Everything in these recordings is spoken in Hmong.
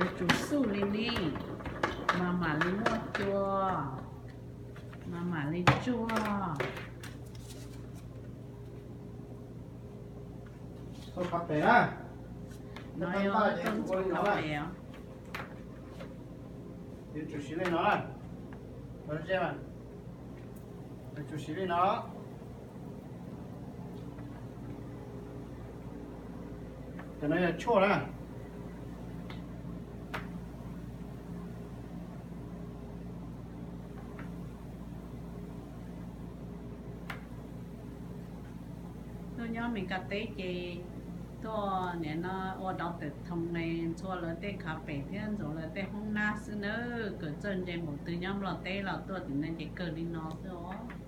Yuav tsum xuj li ni, mas mam li muaj cua, mas mam li tsuag. Txog qhov pem na, no yog txog qhov pem. Yuav tsum siv li no, yuav tsum siv li no. Cov no yog tshuaj na. Tuaj nyob Mes Kas teb ces tuaj nim no ua dov tawm thoo ne, ntxhua lawv tej khav pem thiab ntxuav lawv tej hoob nab xwb nawb. Kawm txawj ntse npaum twg nyob Nplog teb los tuaj tim no ces kawg li no xwb os.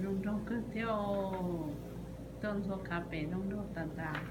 Zoo nraug kawg thiab, tuaj ntxhua khav pem zoo nraug tas tas.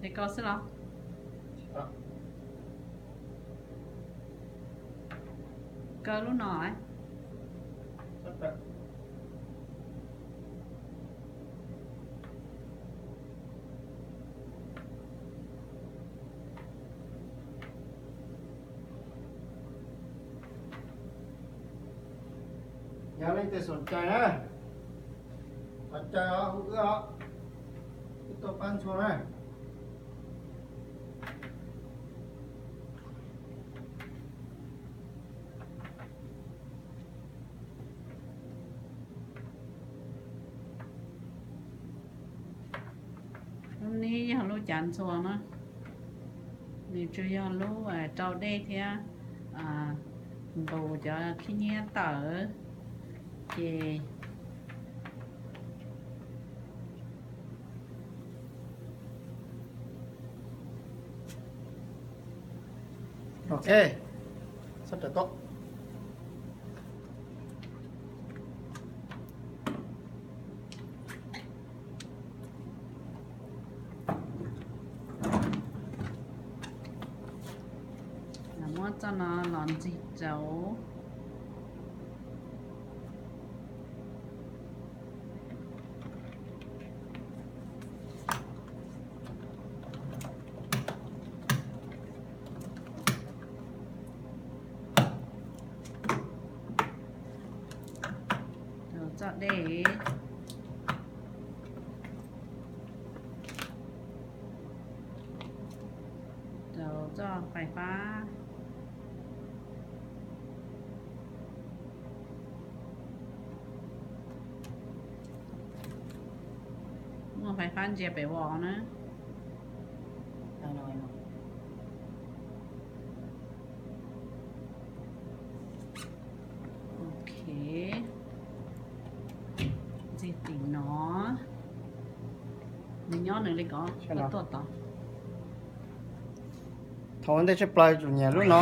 Es koj xwb los? Kaw lub no. Yog leej twg xom cai na, qhov cai os hu wb os, wb tuaj pab ntxhua na. Lub nib yog lub cav ntxhua na, nws tsuas yog lub rau dej thiab nqus cov khib nyiab tawm ces Ok, sab rov tuaj. Muab txoj no los ntxig rau. Rau txoj dej, rau txoj fais fab. Muaj fais fab ntsia pem vos na. Ok, ntxig tim no, nws nyob nws li ko, tuaj tod. Thaum ua ntej tsaj plaws tsum nyiam lub no.